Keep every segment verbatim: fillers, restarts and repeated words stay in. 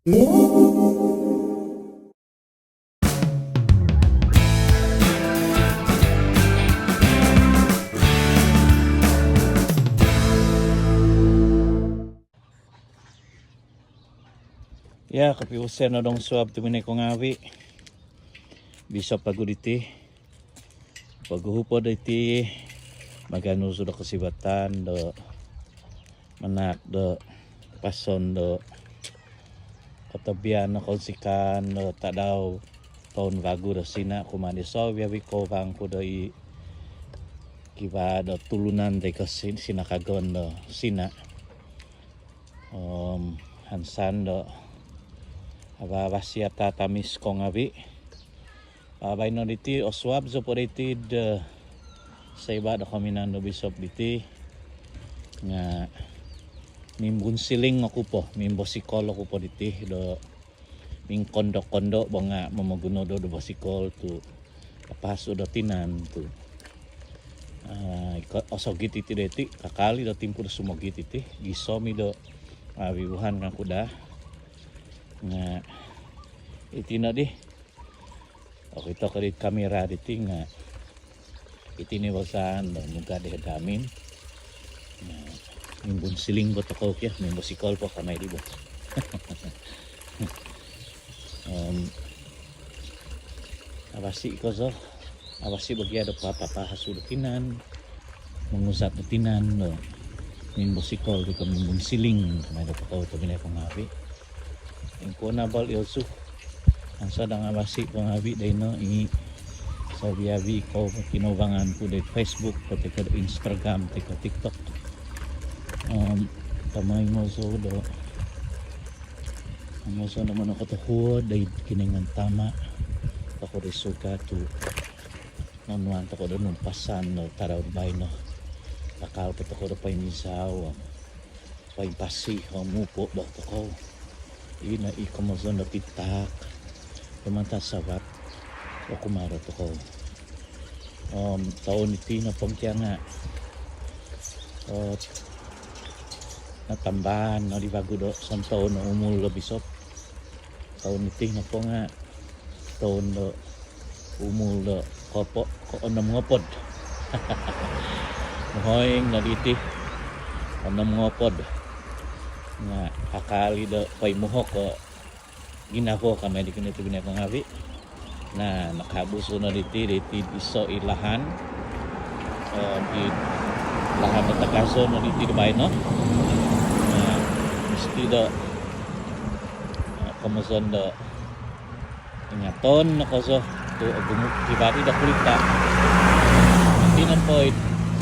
Ya, kopiusan no dong suab tobpinai ko ngaavi'. Bisop vagu diti. Poguhu po diti, maganu zou do kosivatan do manahak do pason do kotobian do kounsikaan do tadau toun vagu do Sina kumaa di soviavi' kouvang ku do i kivaa do tulunan toi ko' sin-, sinakagon do Sina. Om hansan do avavasi atatamis ko ngaavi'. Baino diti osuab zou po diti do soiba' do kohominan do bisop diti nga' mimbunsiling oku po, mimbosikol oku po diti do mingkondo-kondo bo nga' momoguno do, do bosikol tu' apasu do tinan tu' osogit iti do iti, kakal i' do timpu do sumogit iti, gisom i' do avivuhan kangku daa. Nga' iti no di, okito ko di kamera diti nga' iti ni bosaan do mugad di hamin. Nga' mimbunsiling po tokou kio, mimbosikol po kamai di bo. Om avasi' kozo, avasi' bo gia do papahasu do tinan, monguzat do tinan do mimbosikol toi ko' mimbunsiling kamai do tokou tobpinai ko ngaavi'. Ingkuo no abal iozu. Ansa dang avasi' po ngaavi' do ino i soviavi' ko kinouvangan ku do Facebook toi ko' do Instagram toi ko' TikTok. Om tomoimo zou do Amu zou no monokotohuod doid Kinoingan Tama' tokou di surga tu' nonuan tokou do numpasan do tadau baino. Kakal po tokou do poimizau, poimpasi, om mupo' bo tokou. Ino i komozon do pitaak do mantad savat do kumaa do tokou. Om toun iti nopo nga' natambaan no di vagu do sontoun o umul do bisop. Toun iti nopo nga' toun do umul do kopo, koonom ngopod. Mohoing no diti onom ngopod. Nga' kakal i' do poimuhok o ginavo kamai di kino tobpinai ko ngaavi'. Na, nakahabus no diti, diti iso' i lahan, eh, di lahan do tagazo no diti do baino. Na, misti do, eh, komozon do ingaton no kozo tu' ogumu' kivaa di do kulita'. Iti nopo i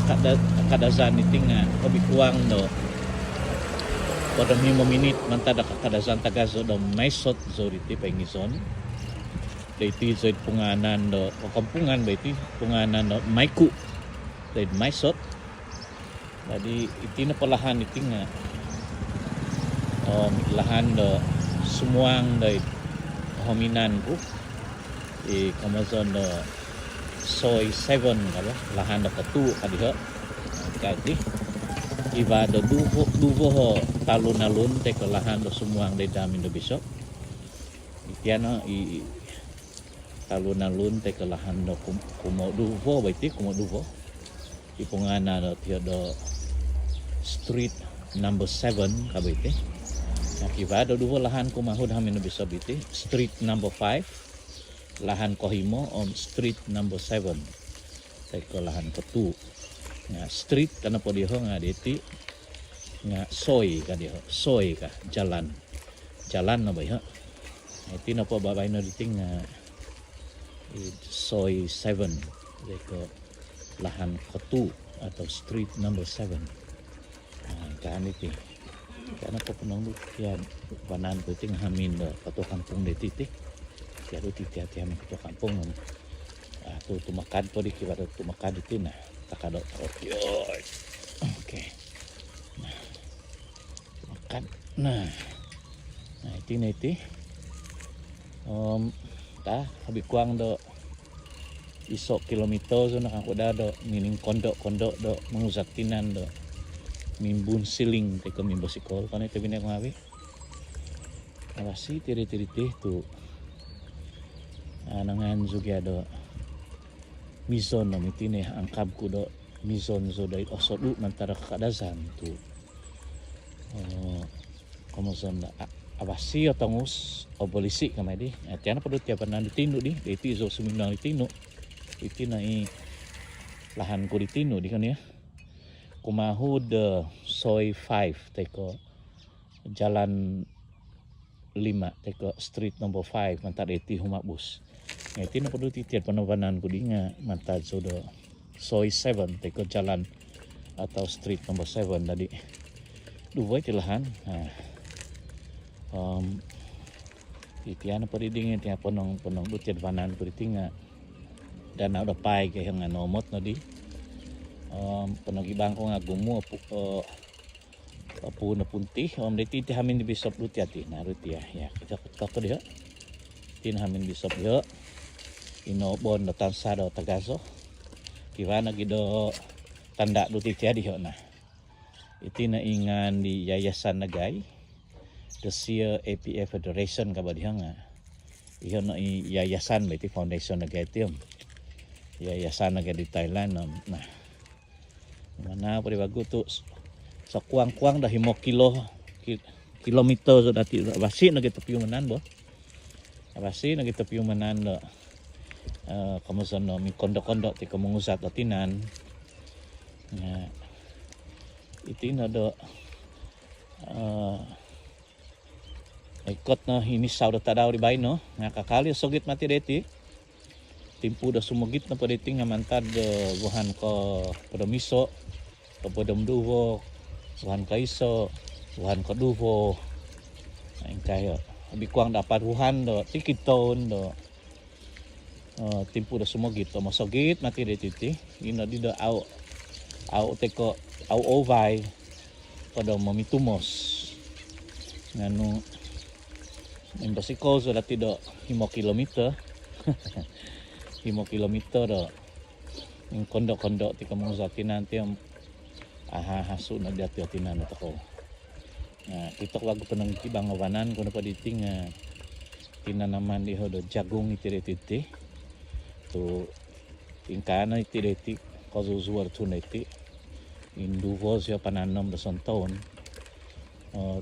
Kada-, Kadazan iti nga' hobi kuang do hopod om himo minit mantad do Kadazan tagazo do Mae Sot zou diti poingizon. Doiti zou id pungaanan do kokompungan bo iti, pungaanan do Mae Ku doid Mae Sot. Jadi iti nopo lahan iti nga', om, lahan do sumuang doid kohominan ku i komozon do Soi Seven ka bo, lahan do kotuu' ka diho'. Ka iti kivaa do duvo, duvo o talun-alun toi ko' lahan do sumuang doid hamin do bisop. Iti ano i talun-alun toi ko' lahan do kum-, kumoduvo bo iti, kumoduvo. I pungaanan do tiho' do Street Number Seven ka bo iti. Na, kivaa do duvo lahan kumahud hamin do bisop iti, Street Number Five, lahan kohimo, om Street Number Seven toi ko' lahan kotuu'. Na, street ka nopo diho' nga' diti nga' soi ka diho', soi ka jalan. Jalan no bo iho'. Iti nopo babaino diti nga' i Soi Seven toi ko' lahan kotuu' atau Street Number Seven. Nah, ingkaa no iti. Ingkaa no koponong diti, vanan ku iti nga' hamin do kotua kampung diti ti. Tiadu ti, tiadu ti hamin kotua kampung. Ah, tu tumakad po di, kivaa do tumakad iti, na, takado. Okey. Okey. Nah, tumakad. Nah. Nah, iti no iti. Om, ta, hobi kuang do iso' kilometer zou no kangku daa do miningkondo-kondo do monguzat tinan do mimbunsiling toi ko' mimbosikol, ka no i tobpinai ko ngaavi'. Abasi' tiri-tiri ti tu' nangaan zou gia do mizon om iti no i angkab ku do mizon zou doid osodu' mantad do kakadazan tu' komozon do abasi' o tongus o bolisi' kamai di. Iti no podo tiap vanan di tinu' di, do iti zou suminong di tinu'. Iti no i lahan ku di tinu' di kan ya. Kumahud do Soi five toi ko' jalan lima toi ko' street number five mantad iti humabus. Nga iti no podo ti tiad ponobanan ku di nga mantad zou do Soi seven toi ko' jalan atau street number seven tadi. Duvo iti lahan. Om iti no podo di nga iti ponong-ponong do tiad vanan ku diti nga danau do paai gia nga noomot no di. Om ponong gibang ku nga gumu opu- o- opuun o punti. Om diti iti hamin di bisop do tiati. Na do tia ya, kita toko diho. Iti no hamin bisop diho. Ino bon do tansa do tagazo. Kivaa nogi do tanda' do titia diho na. Iti no i ngaan di yayasan dagai do Sio A P F Federation kaba diho nga. Iho no i yayasan bo iti, foundation dagai ti om. Yayasan dagai di Thailand om. Na. Mana po di bagu tu' sokuang-kuang do himo kilo ki- kilomito zou dati' abasi' nogi topiumanan bo. Abasi' nogi topiumanan do komozon do mingkondo-kondo ti ko' monguzat do tinan. Nga iti no do ikot no himisau do tadau di baino nga kakal i sogit mati diti. Timpu do sumogit nopo diti nga mantad do vuhan ko- kopodomiso, kopodomduvo, vuhan koiso, vuhan koduvo. Ingkaa i obi kuang do apat vuhan do tikid toun do timpu do sumogit. Om osogit mati diti. Ino di do au, au toi ko' au ovai po do momitumos. Nga nu mimbosikou zou dati do himo kilomito. Himo kilomito do mingkondo-kondo ti ko' monguzat tinan ti om ahahasu no dati o tinan do tokou. Na, iti toko vagu ponong gibang o vanan ku nopo diti nga tinanaman diho do jagung iti diti. Tu' ingkaa no iti diti kozuzuo do tuhun diti. Induvo sio pananom do sontoun.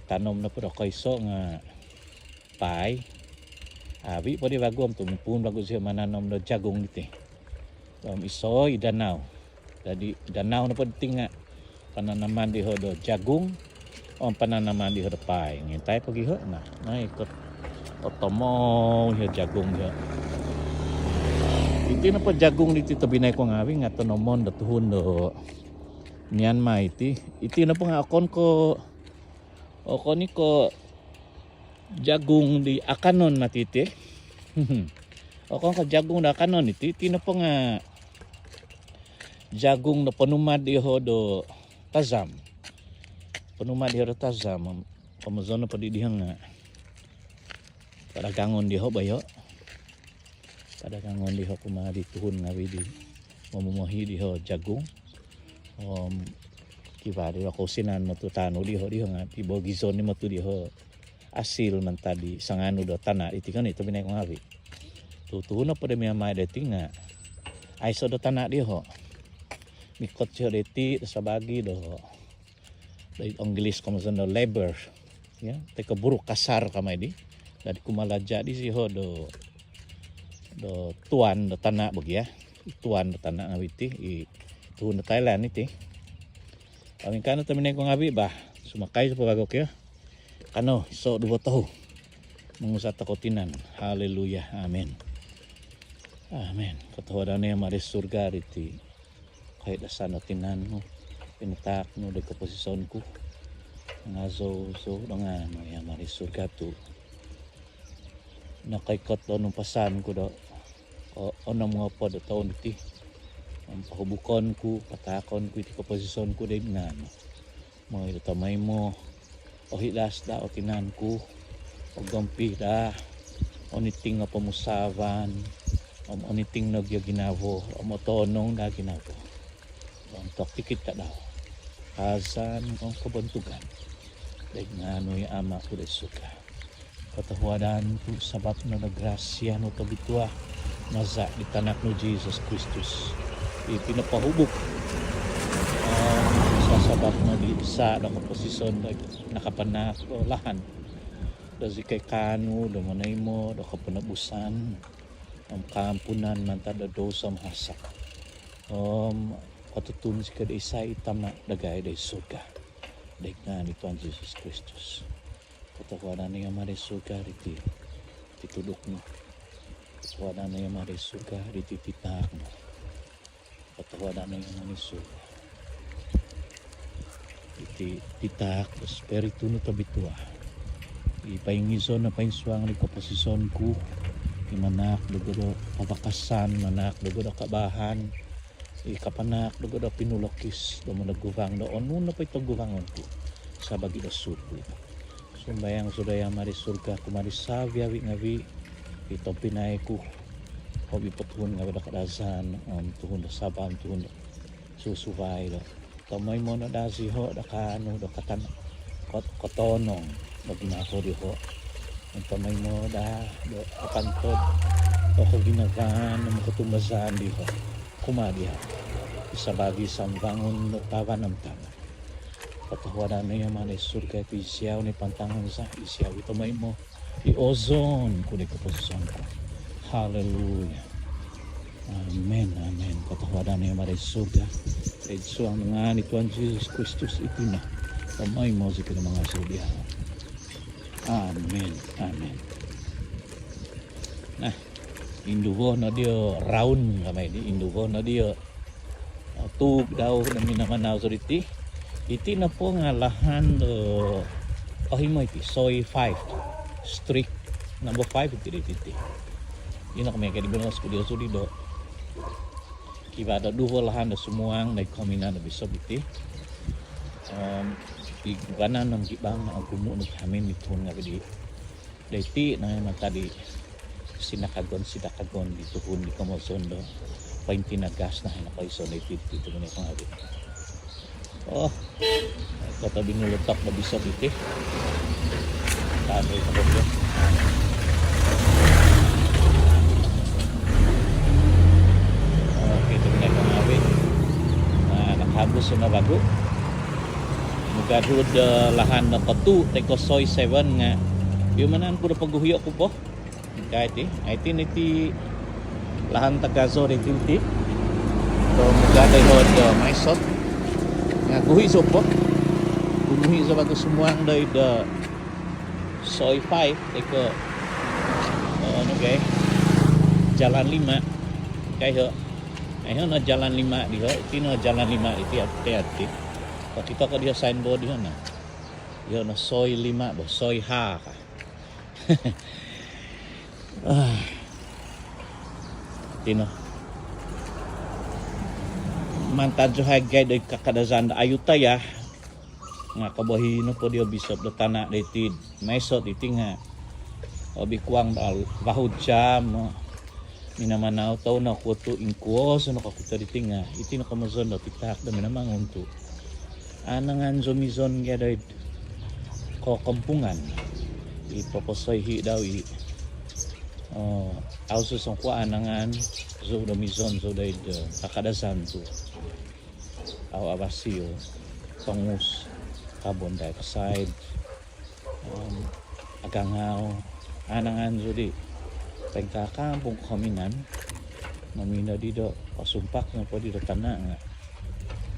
Tanom nopo do koiso nga paai. Avi' po di vagu om tumimpuun vagu sio mananom do jagung diti. Om iso i danau. Jadi danau nopo diti nga pananaman diho do jagung om pananaman diho do paai. Ngintai pogi iho na, na ikot otomou iho jagung iho. Iti nopo jagung diti tobinai ku ngavi' nga tonomon do tuhun do Myanmar iti. Iti nopo nga okon ko, okon i ko jagung di akanon mati iti. Okon ko jagung do akanon iti. Iti nopo nga jagung do ponumad diho do tazam. Ponumad diho do tazam. Komozon nopo di diho nga padagangon diho bo iho. Padagangon diho kumaa di tuhun ngavi' di momomohi diho jagung. Om kivaa diho kousinan motu taanu diho, diho nga pibogizon i motu diho asil mantad di sanganu do tana' diti kan i tobinai ku ngavi'. Tu tuhun nopo do miamai diti nga aiso do tana' diho. Mikot sio diti do sabagi do, do Inggilis komozon do labour. Ya, toi ko buruh kasar kamai di. Dadi kumalaja' di sio do, do tuan do tana' bogia. I tuan do tana' ngavi' ti, i tuhun do Thailand iti. Om ingkaa no tobinai ku ngavi' bah, sumakai zou po vagu kio. Kanou iso duvo tohu monguzat tokou tinan. Haleluya. Amin. Amin. Kotohuadan i Ama' di surga diti koidasan do tinan nu, pinataak nu do koposizon ku. Ngazou zou do ngaan nu i Ama' di surga tu' nokoikot do numpasan ku do onom ngopod do toun diti. Om pohubukon ku, pataakon ku iti koposizon ku doid ngaan nu. Mooi do tomoimo, ohidas daa o tinan ku, ogompi daa, oniting o pomusaavan om oniting nogi o ginavo om otoonong daa ginavo. Ontok tikid tadau, kaazan om kobontugan doid ngaan nu i Ama' ku doid surga. Kotohuadan tu sabab no do grasia nu tobitua maza di tanak nu Jesus Kristus i pinopohubuk. Om sabab no di sa do koposizon do nakapanaak do lahan do zikoi kaanu do monoimo do koponobusan om kaampunan mantad do douso om hasa. Om kotutun zikoi do isai i Tama dagai do id surga, do id ngaan di Tuhan Jesus Kristus. Kotohuadan no i Ama di surga diti tituduk nu. Kotohuadan no i Ama di surga diti titaak nu. Kotohuadan no i Ama di surga diti titaak do Spiritu nu tobitua i poingizon no poinsuang di koposizon ku, i manaak dogo do kabakasan, manaak dogo do kabaahan, i kapanaak dogo do pinulokis do monoguvang do onu nopo i toguvangon ku sabaagi do suku. Sumbayang zou do i Ama di surga kumaa di savi-avi ngavi i tobpinai ku, hobi po tuhun ngavi do Kadazan om tuhun do Sabah om tuhun do susuvai do tomoimo no daa ziho do kaanu do katan kot- kotonong do ginavo diho. Tomoimo daa do kapantod do koginavaan om kotumbazaan diho kumaa diho i sabaagi sambangun do tavan om tana. Kotohuadan no i Ama di surga, i siau no i pantangon za, i siau i tomoimo, i ozon ku di koposizon ku. Haleluya. Amin, amin. Kotohuadan no i Ama di surga, id suang ngaan di Tuhan Jesus Kristus iti no tomoimo zikoi do mangazou diau. Amin, amin. Nah, induvo no dio round kamai di, induvo no dio tuug dau do minamanau zou diti. Iti nopo nga lahan do, oh, imo iti, Soi five, Street number five iti diti. Ino kamai ka di bonos ku dio sudi do kivaa do duvo lahan do sumuang do id kohominan do bisop iti. Om i vanan om gibang nga ogumu no hamin di tuhun ngavi di doiti no mantad di sinakagon-sinakagon di tuhun di komozon do pointinagas no ino koiso no iti, iti tuhun i pangavi. Oh, koto binulotok do bisop iti. Tapi kemudian, oh, iti tuhun i pangavi. Nah, nakahabus no vagu. Mugad hu do lahan do kotuu toi ko Soi seven nga piumanan ku do poguhio ku po. Ka iti, iti no iti lahan tagazo diti, iti. So mugad doiho do Mae Sot nga guhi zou po. Gumuhi zou vagu sumuang doid do Soi five toi ko, oh, ano ka, Jalan Lima. Ka iho. Iho no Jalan Lima diho, iti no Jalan Lima iti, ati, ati. Kokito ko diho signboard diho no. Iho no Soi lima bo, Soi ha ka. Ah. Iti no. Mantad zou hagai doid kakadazan do Ayutthaya. Nga kobohi nopo di o bisop do tana doiti id Mae Sot iti nga hobi kuang do vahu jam no minamanau tokou no kuo tu ingkuo zou no kokito diti nga iti no komozon do titaak do Minamangun tu anangan zou mizon gia doid kokompungan i poposoihi dau i, oh, au zou songkuo anangan zou do mizon zou doid, eh, kakadazan tu au avasi o tongus, carbon dioxide, om agangau, anangan zou di poingkaa kampung kohominan. Momino di do osumpak nopo di do tana nga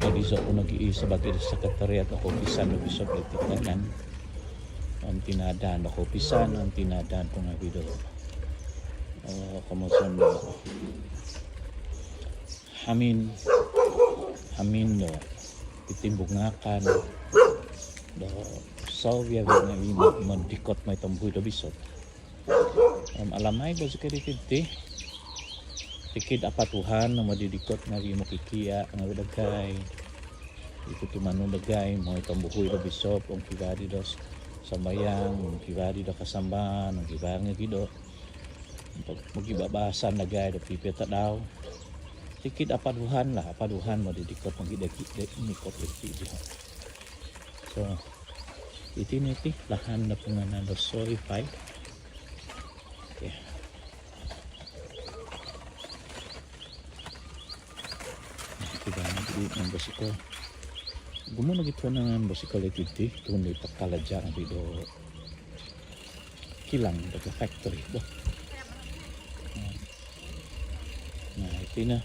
odi zou ku nogi i sabaagi do sekretariat do koupisan do bisop do titanan. Om tinadan do koupisan, om tinadan ku ngavi do, eh, komozon do hamin, hamin do pitimbungakan do soviavi ngavi modikot mooi tombuhui do bisop. Om alamai bo zikoi diti, tikid apat vuhan no modidikot ngavi mokikia ngavi dagai. I kutumanud dagai mooi tombuhui do bisop om kivaa di do sambayang, om kivaa di do kasambaan, om kivaa ngavi do mogibabaasan dagai do pipio tadau. Tikid apat vuhan lah, apat vuhan modidikot mogidekit do mikot iti diho. So iti no iti lahan do pungaanan do Soi five. Okey. Iti bang, jadi main basikal. Gumu nogi tuhun main basikal iti, tuhun di pakalaja' di do kilang do factory bo. Nah, iti no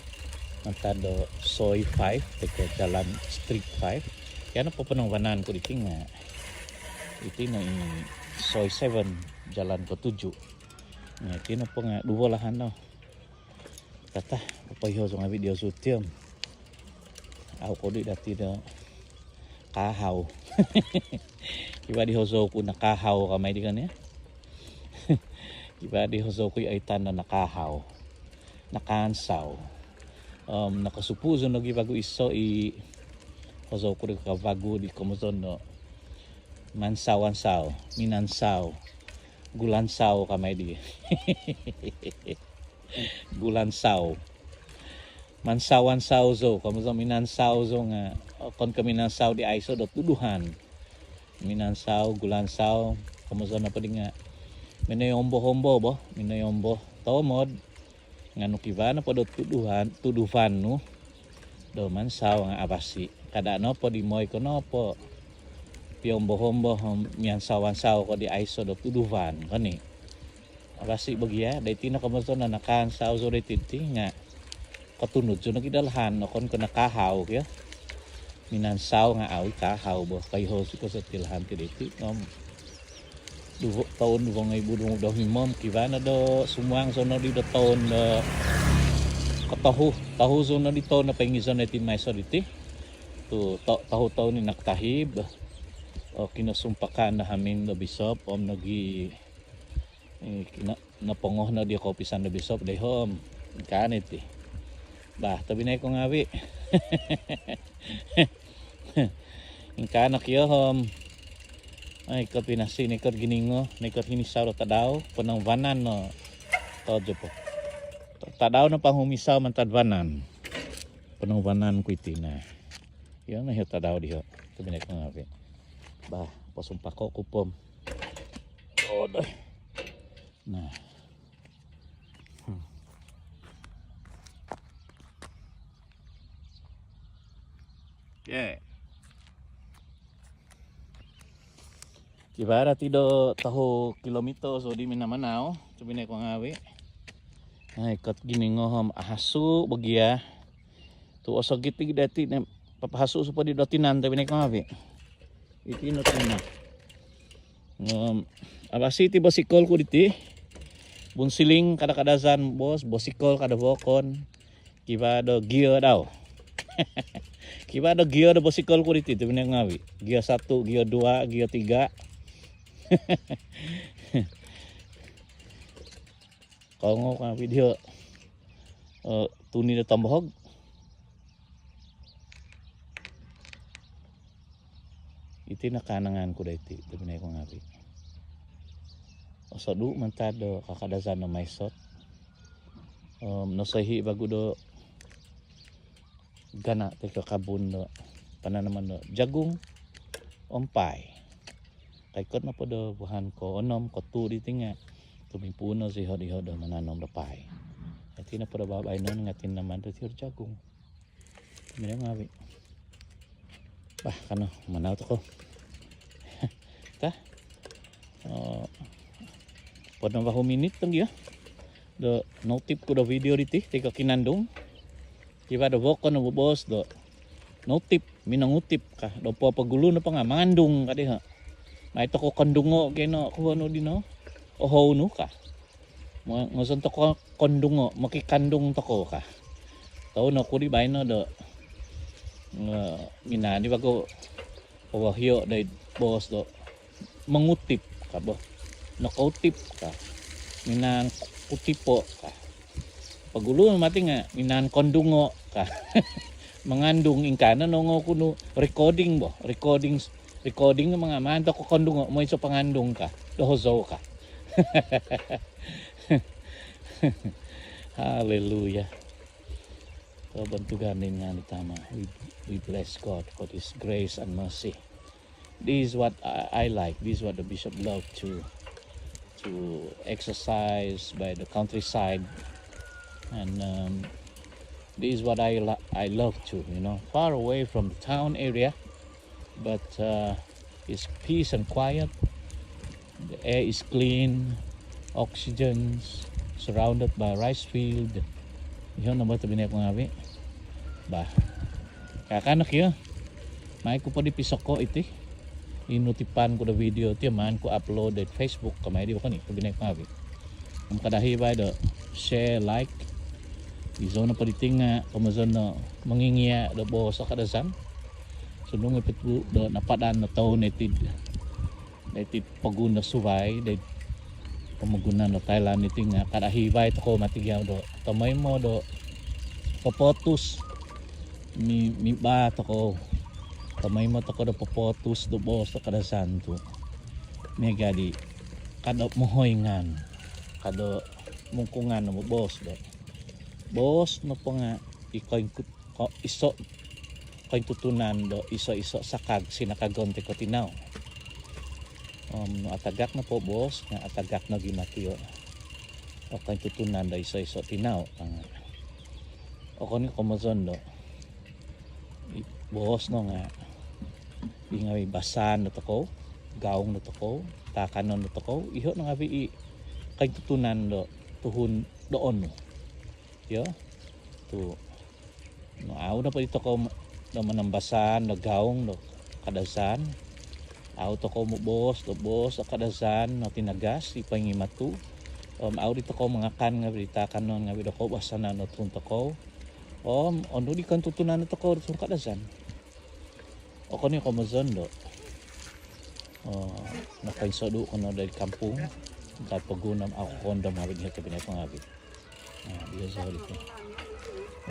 mantad do Soi five toi ko Jalan Street five. Kano po ponong vanan ku diti nga' iti no i Soi seven, Jalan Ketujuh. Nah, iti no po nga' duvo lahan no. Tata, popoiho zou ngaavi' di osu ti om. Au' kodi dati do kahau. Kivaa di hozou ku nakahau kamai di kan, ya. Kivaa di hozou ku i oitan do nakahau. Nakaansau. Om nokosupu' zou nogi vagu iso' i hozou ku di kavagu di komozon do mansau-ansau, minansau, gulansau kamai di. Gulansau. Mansau-ansau zou, komozon minansau zou nga' okon ko' minansau di aiso' do tuduhan. Minansau, gulansau, komozon nopo di nga' minoi ombo-ombo bo, minoi ombo. Tomod nga' nu kivaa nopo do tuduhan, tuduvan nu do mansau nga' avasi'. Kada' nopo di moi ko nopo piombo-ombo om miansau-ansau ko di aiso' do tuduvan, koni. Avasi' bo gia, doiti no komozon do nakaansau zou doiti ti nga' kotunud zou nogi do lahan, okon ko' nakahau kio. Minansau nga' au' i' kahau bo, koiho zou ko soti lahan ti doiti. Om duvo, toun duvo ngoibu duvo himo om kivaa no do sumuang zou nodi do toun do kotohu, tohu zou nodi toun do poingizon doiti maiso diti. Tu' to-, tohu toun i nakatahib. O, kinosumpakan do hamin do bisop om nogi i kino-, nopongo no di koupisan do bisop doiho' om ingkaa no iti. Bah, tobinai ko ngaavi'. Ingkaa no kio om. Ai, ikot pinasi, noikot giningo, noikot hinisau do tadau, ponong vanan no. Tojo po. Tadau no panghumisau mantad vanan. Ponong vanan ku iti, nah. Io no iho tadau diho. Tobinai ko ngaavi'. Bah, posumpako ku po om. Odoi. Nah. Hmm. Okey. Kivaa dati do tohu kilomito zou di minamanau, tobinai ko ngaavi'. Nah, ikot giningo om ahasu' bo gia. Tu' osogit di dati no papahasu' zou po di do tinan, tobinai ko ngaavi'. Iti no tinan. Om, avasi' ti bosikol ku diti. Bunsiling ka do Kadazan, bos, bosikol ka do vokon. Kivaa do gear dau. Kivaa do gear do bosikol ku diti, tobinai ko ngaavi'. Gear satu, gear dua, gear tiga. Kongou ka video, eh, tuni do tombohog. Iti no kaanangan ku doiti, tobinai ko ngaavi'. Osodu' mantad do kakadazan do Mae Sot. Om nosoihi' vagu do gana' toi ko' kabun do pananaman do jagung om pai. Koikot nopo do vuhan koonom, kotuu' diti nga' tumimpuun no siho-iho do mananom do pai. Iti nopo do babaino nga' tinaman do siho do jagung. Tobinai ko ngaavi'. Bah, kano manau tokou. Tah. Oh. Hopod no vahu minit lagi, ya. Do noutip ku do video diti, toi ko' kinandung. Kivaa do vokon no bobos do noutip, minongutip ka. Do popogulu nopo nga' mangandung ka diho'. Mai tokou kondungo' keno kuo nu dino. Ohou nu ka. Mo-, ngozon tokou kondungo', mokikandung tokou ka. Tou no ku di baino do, eh, minaan di vagu powohio' doid bos do mengutip ka bo. Nokoutip ka. Minaan kutipo' ka. Pogulu mati nga' minaan kondungo' ka. Mangandung, ingkaa no nongou ku nu recording bo. Recording, recording nga' maan tokou kondungo', moiso pangandung ka. Do hozou ka. Haleluya. Kobontugan di ngaan di Tama. We, we bless God for His grace and mercy. This is what I, I like. This is what the bishop loved to, to exercise by the countryside. And um, this is what I, lo- I love to, you know, far away from the town area, but uh, it's peace and quiet. The air is clean, oxygen, surrounded by rice field. Iho no bo tobpinai ku ngaavi'. Bah. Kanak iyo. Mai ku po di pisoko' iti. I nutipan ku do video ti maan ku upload di Facebook kamai di bo koni tobpinai ku ngaavi'. Om kada hivai do share, like. Izo no po diti nga' komozon no mongingia' do boos do Kadazan. Sundung i pitu do napadan no toun iti. Diti pogun do suvai, diti pomogunan do Thailand iti nga' kada hivai tokou mati gia do tomoimo do popotus. Mi, mibaa tokou. Tomoimo tokou do popotus do boos do Kadazan tu. Miaga di kada mohoingan, kada mungkungan no boos do. Boos nopo nga' i koingkut ko iso' kointutunan do iso-iso sakag sinakagon ti ko tinau. Om atagak nopo boos nga' atagak nogi mati o kointutunan do iso-iso tinau. Nga' okon i komozon do i boos no nga' i ngaavi' basaan do tokou, gaung do tokou, taakanon do tokou, iho no ngaavi' i kointutunan do tuhun do onu. Iyo tu' no au nopo di tokou do manambasaan do gaung do Kadazan, au tokou moboos do boos do Kadazan no tinagas i poingimatu. Om au di tokou mangakan ngaavi' di taakanon ngaavi' do koubasanan do tuhun tokou. Om onu di kointutunan do tokou do tuhun Kadazan. Okon i komozon do nokoinsodu' ko no dari kampung ingkaa pogun om au kondom ngaavi' di tobpinai ku ngaavi'. Nah, biasa di tu.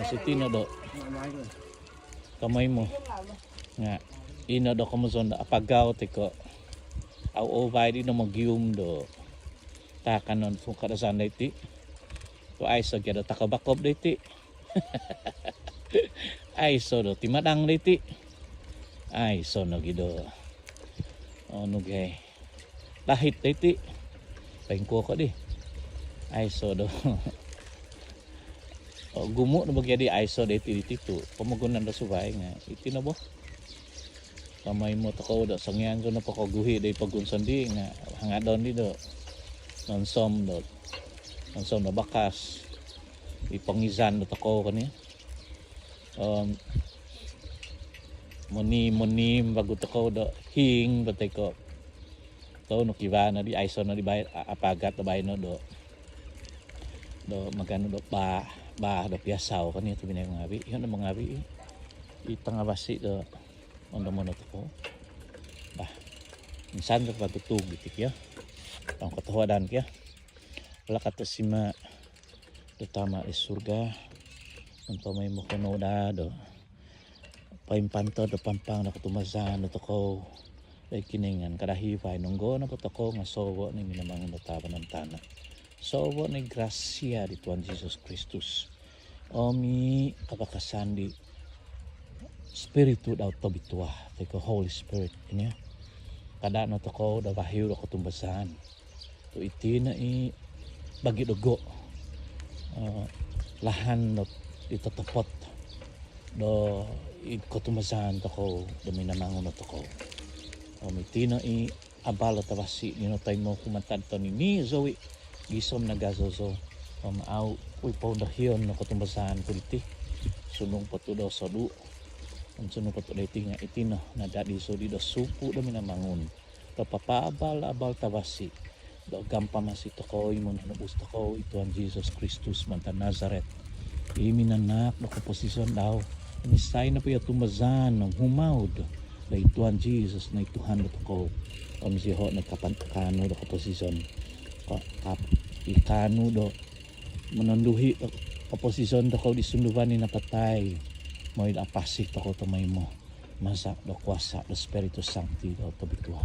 Masi tino do tomoimo nga' ino do komozon do apagau ti ko au ovai di no mogium do taakanon tuhun Kadazan do iti. Tu' aiso gia do takabakob do iti. Aiso do timadang do iti. Aiso nogi do onu gai lahit do iti. Paingkuo ko di. Aiso do ogumu' no bo gia di aiso do iti diti tu' pomogunan do suvai nga' iti no bo. Tomoimo tokou do songian zou nopo koguhi' do i pogun sondii' nga' hangadon di do nonsom do, nonsom do bakas i pongizan do tokou koni. Om moni, moni bagu tokou do hiing bo toi ko' tou no kivaa no di aiso no di bai apagat do baino do do maganu do baa, baa do piasau koni tobpinai ku ngaavi'. Iho no bo ngaavi' i tangavasi do ondomon do tokou. Bah, insan ko pagutug iti kio. Tong kotohuadan kio. Balakat do sima' do Tama' di surga, ontomoimo ko no daa do poimpantod do pampang do kotumbazaan do tokou do i Kinoingan. Kada hivai nonggo nopo tokou nga' sowo' no i minamangun do tavan om tana'. Sowo' no i grasia di Tuhan Jesus Kristus om i kapakasan di Spiritu dau Tobitua toi ko' Holy Spirit koni. Kada' no tokou do vahiu do kotumbazaan tu' iti no i bagi dogo' lahan do i totopot do i kotumbazaan tokou do minamangun do tokou. Om iti no i abal do tavasi' di notoimo ku mantad tonini' zou i' gisom nagazo zou om au' ku i poundahion no kotumbazaan ku diti. Sundung po tu' do osodu' om sundung po tu' do iti nga' iti no nadadi zou di do supu' do minamangun do papaabal-abal tavasi' do gampamasi tokou i mononobus tokou i Tuhan Jesus Kristus mantad Nazaret. I minanaak do koposizon dau om isai nopo i otumbazaan om humaud do i Tuhan Jesus no i Tuhan do tokou om isiho' no i kapan kaanu do koposizon. Ko' kap i kaanu do mononduhi' do koposizon tokou di sunduvan di napatai. Moi do apasi tokou tomoimo maza' do kuasa' do Spiritu Sancti do Tobitua.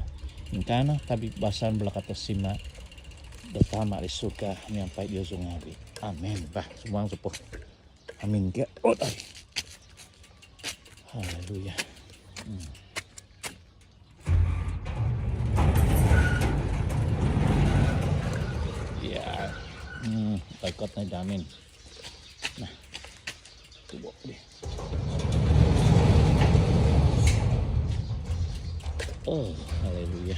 Ingkaa no tabi' basaan balakat do sima' do Tama' di surga miampai diozu ngaavi'. Amin. Bah, sumuang zou po. Amin kio. Haleluya. Hmm. Ikot no id hamin. Nah. Tubo' di. Oh, haleluya.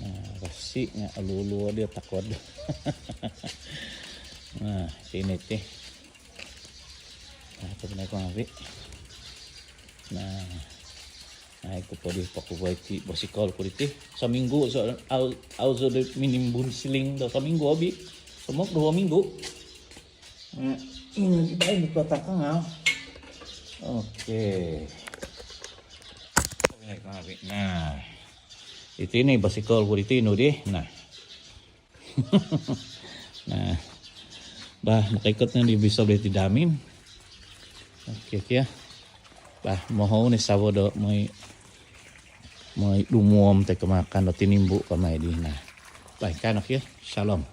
Nah, rasi nga' alulu dia takod. Nah, sini ti. Nah, tu pinai ko ngavi. Nah, nah, iku po di pakubai ti basikal ku diti. Saminggu, so, au, au so di minimbunsiling do saminggu abi. Somok duo minggu. Nah, ini di bain di kota Kangau. Okey. Nah, iti ni basikal ku diti nu di. Nah. Nah. Bah, makaikot no di biso beli ti damin. Okey, okey. Bah, mohou ni sabo do moi, moi dumuom te kemakan do tinimbu kamai di. Nah. Bah, kan okey. Shalom.